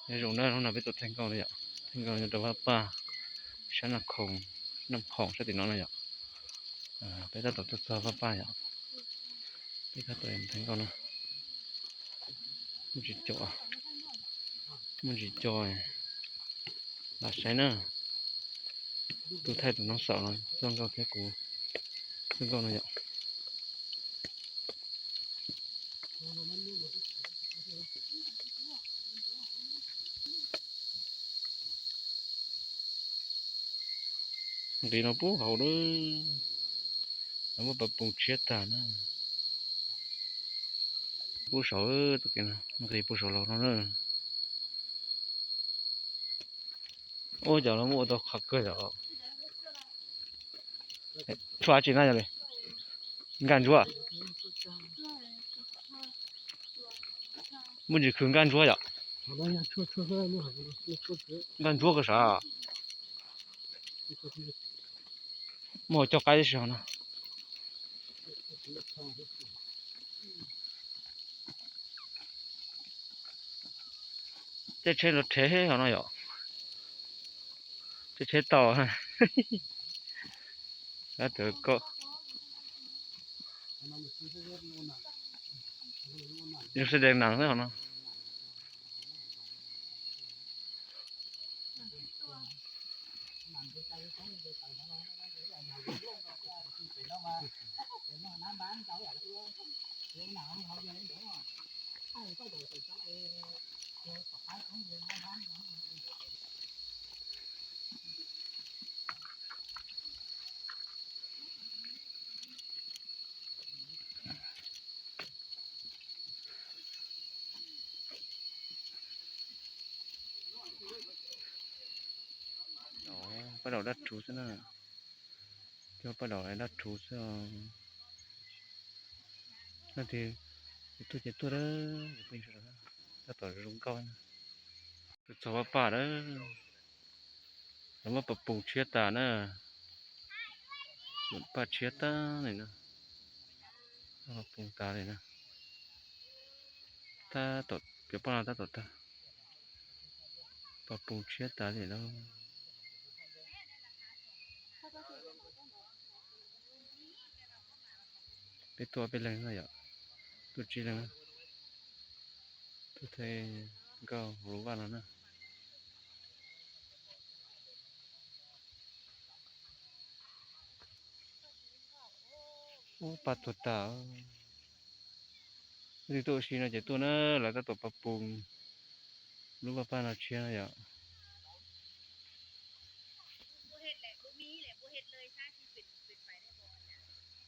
Nyob zoo na, hnub no peb tuaj thaij nkauj na yom, thaij nkauj nyob rau Vaj Paj, sab Naj Khoom, Naj Khoom sab tim no na yom. Peb tab tom tuaj txog Vaj Paj yom, peb tab tom thaij nkauj na. Muaj ntsis co, muaj ntsis co, lam saib na. Tuaj thaij tus nob xaum no txoj nkauj thiab kuv txoj nkauj no yom. Nqis no puag hauv lawm, lawv muab pas poos tshiab tag na. Puag saud, nqis puag saum los no na. Ua cas lawv muab ua tau qhov kawg yom. Tshuaj dab tsi na yog li? Nkaj ntsuab. Muaj ntsis khwv nkaj ntsuab yom. Nkaj ntsuab kawg sav. Muaj coj qaib tib si no. Tej tsheb los rhev hov no yom. Tej tsheb tau. Tab tom koj, zoo sab dees nas xwb hov no. Paj daum dab rhuv xwb na. Cov paj daum dab rhuv xwb. Leej twg tuaj ces tuaj, tab tom zoo nkauj. Txog Vaj Paj lawm, lawv muab pas poos tshiab tas na. Paj tshiab tag li na, pas poos tas li na. Tab tom, cov paj no tab tom tag, pas poos tshiab tas li lauj. Peb tuaj peb leeg no yom, tuaj tsib leeg, tuaj thaij nkauj hauv lub vaj no na. Ub, paj tuag tas. Leej twg tuaj ua si no ces tuaj na, lawv tab tom pas poos lub vaj paj no tshiab no yom.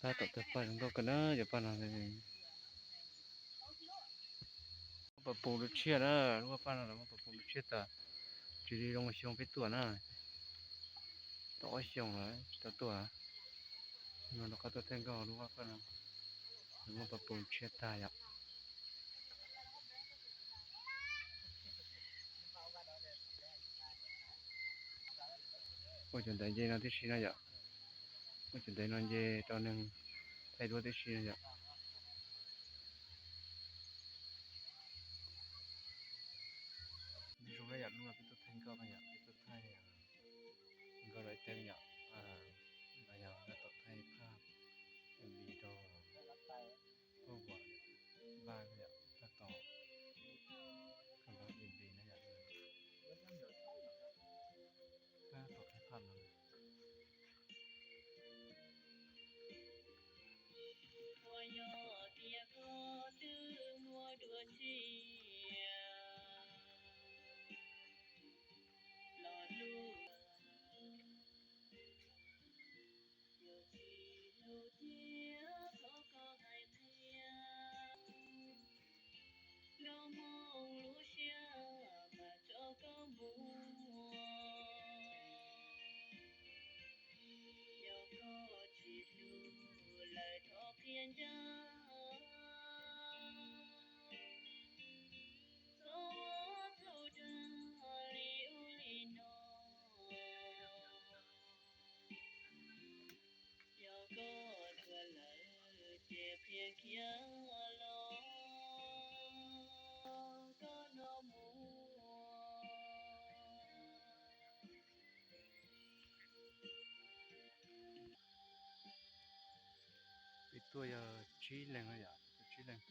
Tab tom tawg paj zoo nkauj kawg na, cov paj no. Pas poos lub tshiab na, lub vaj paj no lawv muab pas poos lub tshiab tas, tsis li zoo xyoo peb tuaj na. Tau ob xyoos lawm tsis tau tuaj. No rov qab tuaj thaij nkauj lub vaj paj no, lawv muab pas poos tshiab tag yom. Ua cov ntaiv nce no tib si no yom. Ua cov ntaiv no nce rau neeg thaij duab tib si no yom. Zoo na yom, hnub no peb tuaj thaij nkauj no yom, peb tuaj thaij nkauj dawb ceeb yom, los yog tab tom thaij phaj M V rau paj vuam vaj yom, tab tom kho nrov M V na yom. Tab tom thaij phaj no. Puas yog tias koj twb muaj dua tshiab los lub, yog tsis hlub thiab thov koj hais qhia. Nrog hmoob lub siab mas tso koj mus, yog koj tsis hlub lawm thov qhia ncaj. Txhob ua txhaum dag li ub li no. Yog koj tuag lawm ces qhia khiav los koj no mus. Tuaj yog tsib leeg no yom, tsib leeg.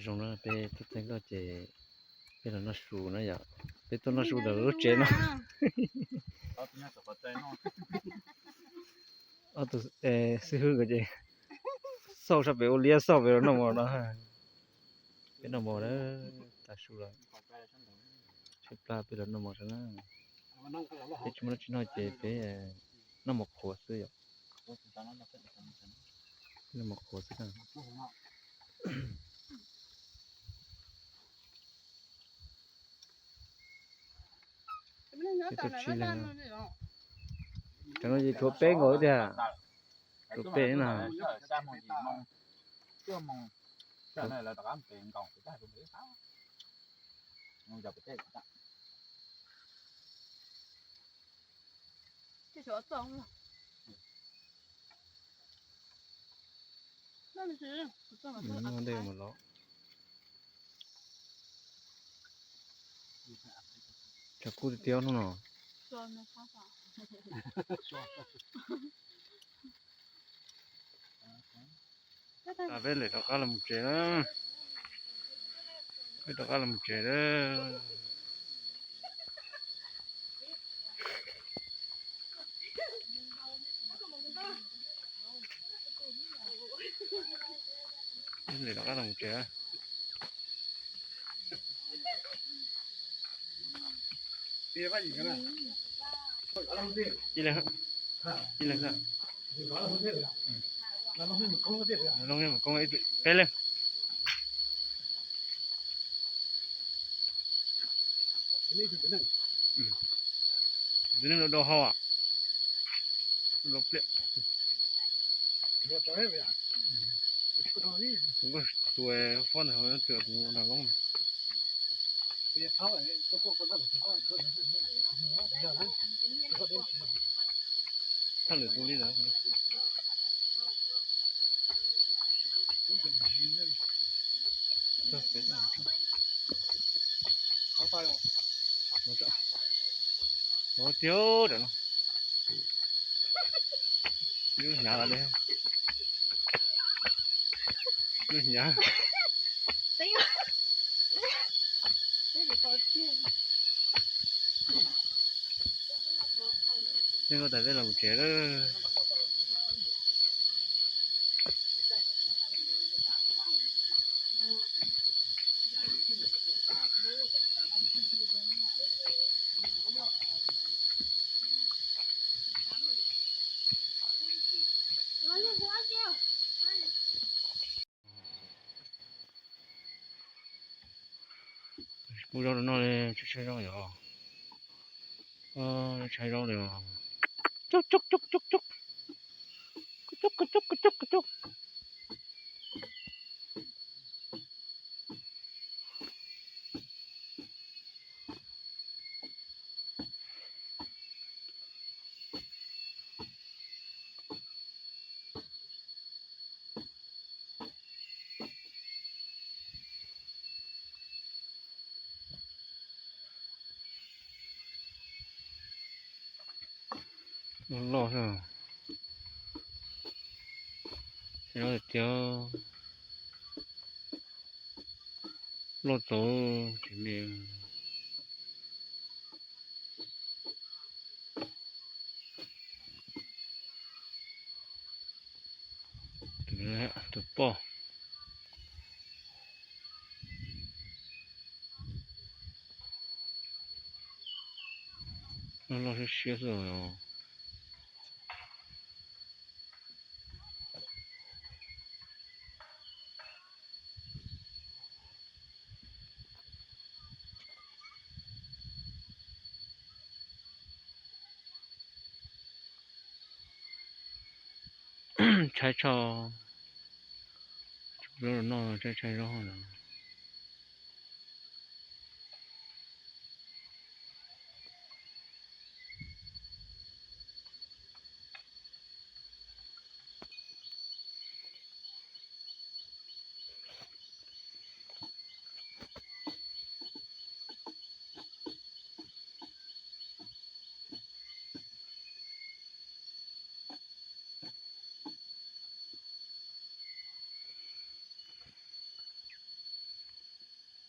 Zoo na, peb tuaj txog no ces peb los noj su na yom. Peb tuaj noj su ntawm lub tsev no. Ob tug xib hwb nkawd ces xauj sab pem ua liab xauj pem los noj mov no. Peb noj mov na, tav su lawm, tshaib plab peb los noj mov na. Peb tsis muaj dab tsi noj ces peb noj mov qhuav xwb yom. Noj mov qhuav xwb na. Peb tuaj tsib leeg na. Cov no ces tshuav peb nkaus tiag. Tshuav peb na. Ntej mus los. Tshav kub tiag tiag hnub no. Peb lem rov qab los mus tsev na. Peb rov qab los mus tsev na. Peb lem rov qab los mus tsev. Ib leeg, ib leeg xwb. Peb leeg. Tus neeg dau dau hau, dau pliaj. Tus fob ntawd hauv twm tus no loob. Thaj lwm tu li ntawd. Tiag, lub hnyav los li, lub hnyav. Yeej koj tas peb los mus tsev lawm. Pub zaub rau noj li, tshaib zaub yom. Tshaib zaub li os. Cub cub cub cub cub. Cub cub cub cub cub cub. Loj loj xwb. Loj tiag tiag. Loj txaus tsis me. Tus poj loj loj siab siab xwb os. Tshaib tshaj, zaub los noj tshaib tshaib zaub no.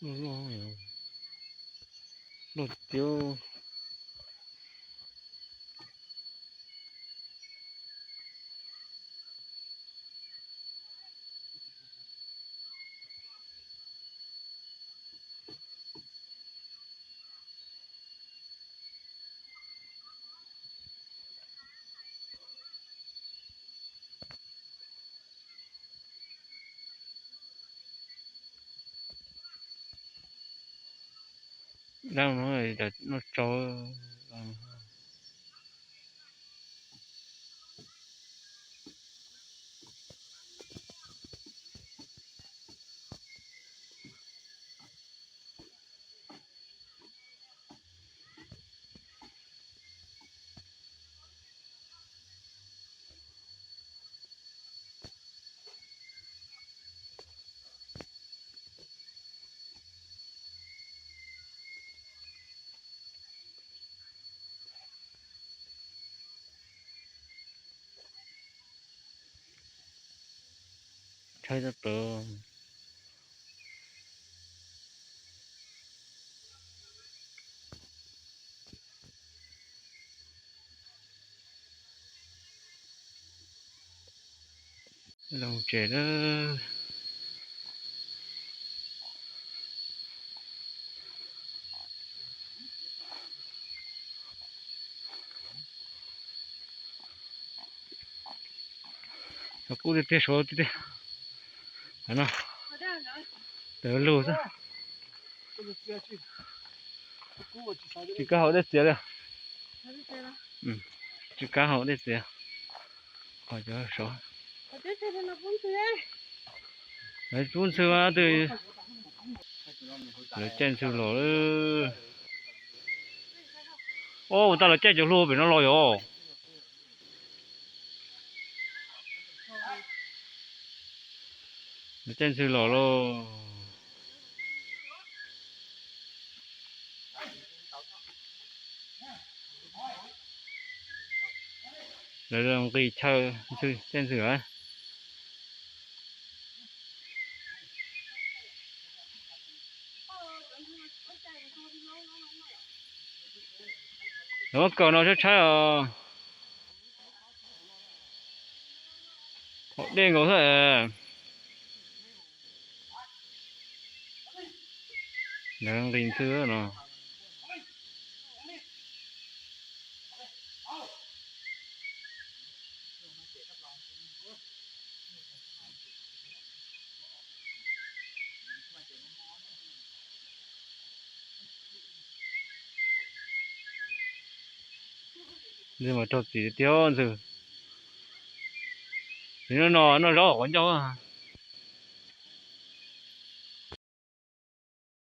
Loj, loj, loj tiag. Dab no noj tsau. Tshaib tag plaws. Los tsev na. Cov kub tiag tiag, suav tiag tiag. No, tawm lug xwb. Tsis kav hauv dej txias li. Tsis kav hauv dej txias. Qhov cov saud. Lawv pub ntxhw mas twb, lawv caij ntxhw los lawm. Ua tas lawv caij cov hlua pem no los yom. Lawv caij ntxhw los lauj. Lawv nqis chaw ntxhw, caij ntxhw lawm. Lawv muab kaw no tshaib tshaib os. Haus dej nkaus xwb. Lawv nqis ntxhw no. Ntxhw mas raug txim tiag ntxhw. Txiv no no noj zaub quav ncauj.